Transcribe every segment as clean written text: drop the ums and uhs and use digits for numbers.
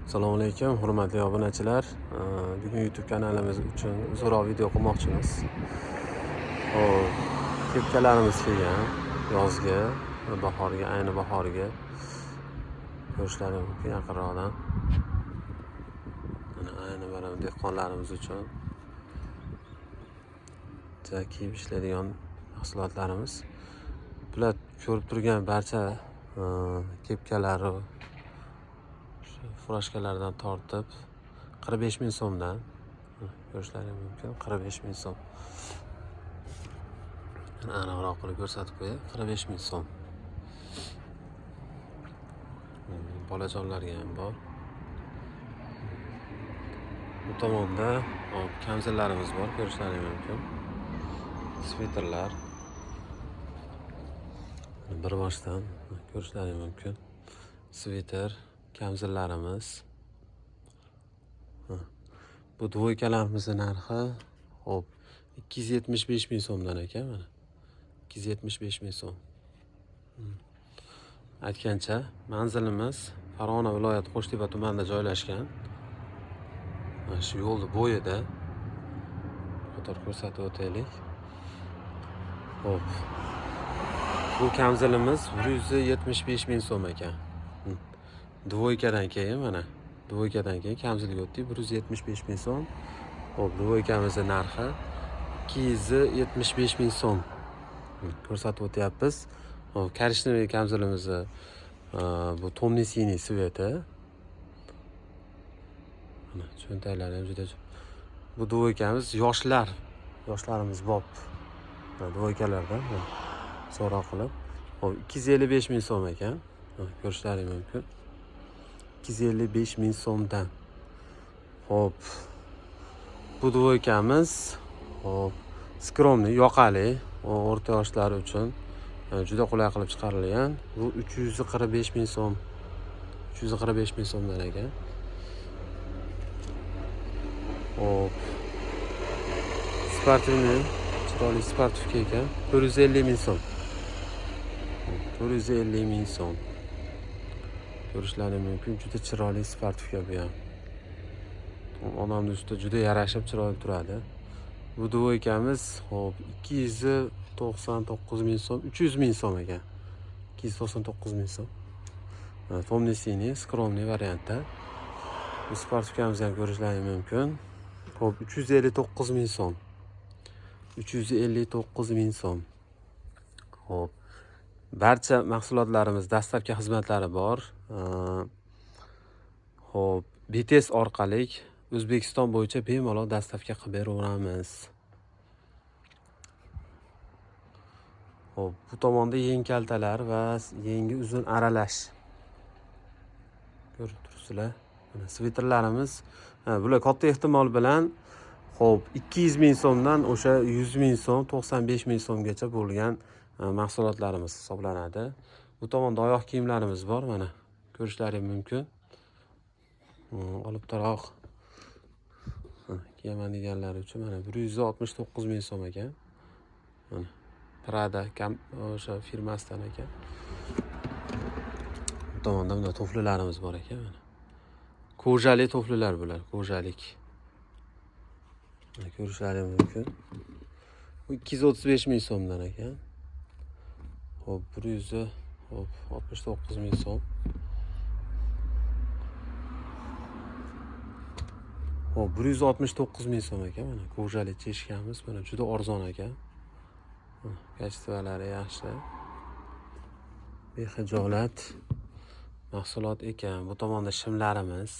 Assalomu alaykum, hurmatli obunachilar. Bugun YouTube kanalimiz uchun uzunroq video qilmoqchimiz. Xo'p, kepkalarimiz kelgan yozgi va bahorga, ayni bahorga. Ko'rishlari mumkin yaqinroqdan. Mana ayni mana dehqonlarimiz uchun kiyib ishlaydigan mahsulotlarimiz. Bular ko'rib turgan barcha kepkalari furashkalardan tortib 45 ming so'mdan ko'rishlari mumkin. 45 ming so'm. Aniqroq qilib ko'rsatib qo'yay. 45 ming so'm. Bolajonlarga ham bor. Bu tomonda hop kamzillarimiz bor, ko'rishlari mumkin. Sviterlar. Bir boshdan ko'rishlari mumkin. Sviter, kamzillarimiz. Bu dvoykalarimizni narxi hop 275 ming so'mdan ekan mana. 275 ming so'm. Aytgancha, manzilimiz Farg'ona viloyati Qo'shtepa tumanida joylashgan. Mana shu yo'lni bo'yida. Qator ko'rsatib o'taylik. Hop. Bu kamzilimiz 175 ming so'm ekan. Dvoykadan keyin mana, dvoykadan keyin kamzilga o'tdik, 175 ming so'm. Xo'p, dvoykamizning narxi 275 ming so'm. Ko'rsatib o'tyapmiz. Xo'p, korичневый kamzilimizni bu tomni siniy sveti. Mana cho'ntaklari ham juda. Bu dvoykamiz yoshlar, yoshlarimiz bop. Dvoykalardan so'roq qilib. Xo'p, 255 ming so'm ekan. Ko'rishlaring mumkin. 255 ming so'mdan. Xo'p. Bu dvoykamiz, xo'p, skromniy, yoqali, o'rta yoshlar uchun juda qulay qilib chiqarilgan. Bu 345 ming so'm. 345 ming so'mdan ekan. Xo'p. Sportivniy, chiroyli sportivka ekan. 450 ming so'm. 450 ming so'm. Ko'rishlari mumkin, juda chiroyli sportivka bu ham. Odamning ustida juda yarashib chiroyli turadi. Bu dvoykamiz, xo'p, 299 ming so'm, 300 ming so'm ekan. 299 ming so'm. Tomni siniy, skromniy variantda. Bu sportivkamizni ham ko'rishlari mumkin. Xo'p, 359 ming so'm. 359 ming so'm. Xo'p. Barcha mahsulotlarimiz dastlabki xizmatlari bor. Xo'p, BTS orqali O'zbekiston bo'yicha bemalol dastlabki qilib beraveramiz. Xo'p, bu tomonda yeng kaltalar va yengi uzun aralash. Ko'rib turibsizlar. Mana sviterlarimiz, bular katta ehtimol bilan xo'p 200 ming so'mdan o'sha 100 ming so'm, 95 ming so'mgacha bo'lgan mahsulotlarimiz hisoblanadi. Bu tomonda oyoq kiyimlarimiz bor, mana ko'rishlaring mumkin. Olib taroq kiyaman deganlar uchun mana 169 ming so'm ekan. Mana Prada o'sha firmasidan ekan. Bu tomonda bunday tuflilarimiz bor ekan mana. Kojali tuflilar bular, kojalik. Mana ko'rishlaring mumkin. Bu 235 ming so'mdan ekan. Xo'p, 169 ming so'm. Xo'p, 169 ming so'm ekan. Mana kojali cheshkamiz, mana juda arzon ekan. Kачестволari yaxshi. Behijolat mahsulot ekan. Bu tomonda shimlarimiz.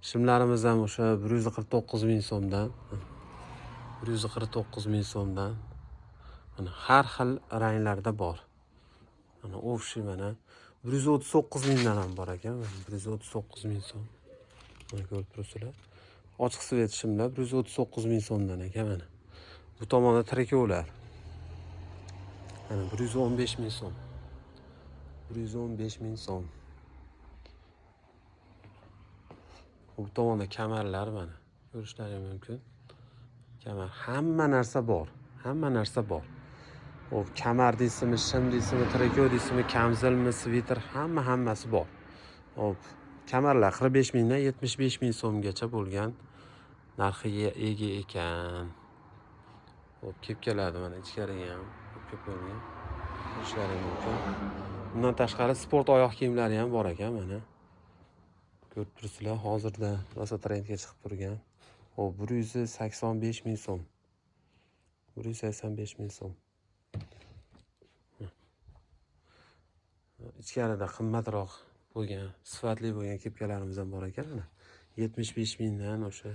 Shimlarimiz ham o'sha 149 ming so'mdan. 149 ming so'mdan. Mana har xil ranglarda bor. Mana ofshi mana 139 mingdan ham bor ekan. 139 ming so'm. Mana ko'rib turibsizlar. Ochiq svet shimlar 139 ming so'mdan ekan mana. Bu tomonda trikovlar. Mana 115 ming so'm. 115 ming so'm. Bu tomonda kamarlar mana. Ko'rishlari mumkin. Kamar, hamma narsa bor. Hamma narsa bor. Xo'p, kamar deysizmi, shim deysizmi, triko deysizmi, kamzilmi, sviter, hammasi bor. Xo'p. Kamarlar 45 mingdan 75 ming so'mgacha bo'lgan narxiga ega ekan. Xo'p, kepkaladi mana ichkariga ham olib qo'yilgan. Ko'rishlari mumkin. Bundan tashqari sport oyoq kiyimlari ham bor ekan mana. Ko'rib turibsizlar, hozirda rosa trendga chiqib turgan. Xo'p, 185 ming so'm. 185 ming so'm. Ichkarida qimmatroq bo'lgan, sifatli bo'lgan kepkalarimiz ham bor ekan mana. 75 mingdan o'sha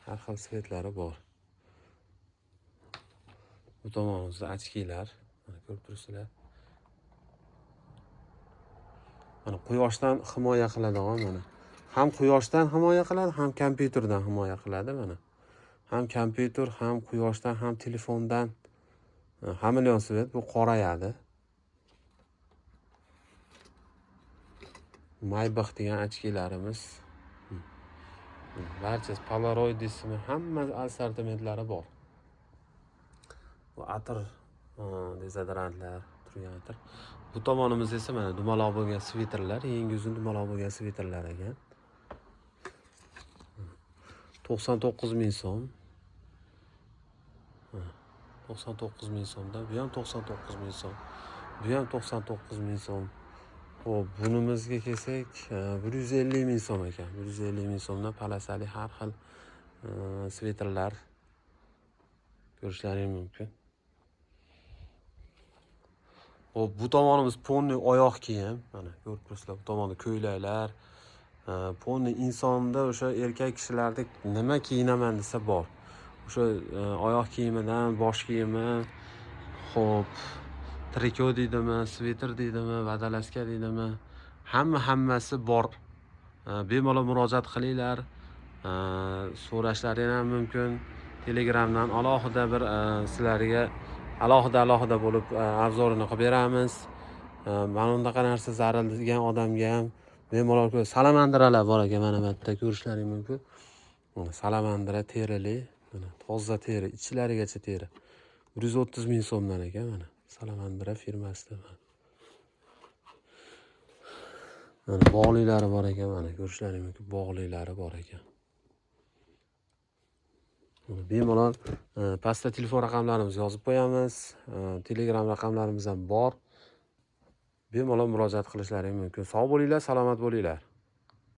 har xil svetlari bor. Bu tomonimizda ochkilar, mana ko'rib turibsizlar. Mana quyoshdan himoya qiladigan mana. Ham quyoshdan himoya qiladi, ham kompyuterdan himoya qiladi mana. Ham kompyuter, ham quyoshdan, ham telefondan. Hamilyon svet bu qorayadi. Maybach degan ochkilarimiz. Barchasi Polaroid deysizmi, hamma assortimentlari bor. Bu atir, dezodorantlar turgan atir. Bu tomonimiz esa mana dumaloq bo'lgan sviterlar, yangi uzun dumaloq bo'lgan sviterlar ekan. 99 ming so'm. 99 ming so'mdan, bu ham 99 ming so'm. Bu ham 99 ming so'm. Xo'p, bunimizga kelsak, 150 ming so'm ekan. 150 ming so'mdan palasali har xil sviterlar ko'rishlaring mumkin. Xo'p, bu tomonimiz ponni oyoq kiyim. Mana ko'rib turibsizlar, bu tomonda ko'ylaklar. Ponni insonda o'sha erkak kishilarda nima kiyinaman desa bor. O'sha oyoq kiyimidan, bosh kiyimi, xo'p, triko deydimi, sviter deydimi, vadalaska deydimi, hammasi bor. Bemalol murojaat qilinglar. So'rashlaring ham mumkin. Telegramdan alohida bir sizlarga alohida bo'lib obzorini qilib beramiz. Mana bunaqa narsa zaril degan odamga ham bemalol ko'z. Salamandiralar bor ekan mana bu yerda ko'rishlaring mumkin. Mana salamandira terili, mana toza teri, ichlarigacha teri. 130 ming so'mdan ekan mana. Salamandira firmasida. Mana bog'liklari bor ekan, mana ko'rishlaring mumkin, bog'liklari bor ekan. Bemalol pastda telefon raqamlarimizni yozib qo'yamiz. Telegram raqamlarimiz ham bor. Bemalol murojaat qilishlaring mumkin. Sog' bo'linglar, salomat bo'linglar.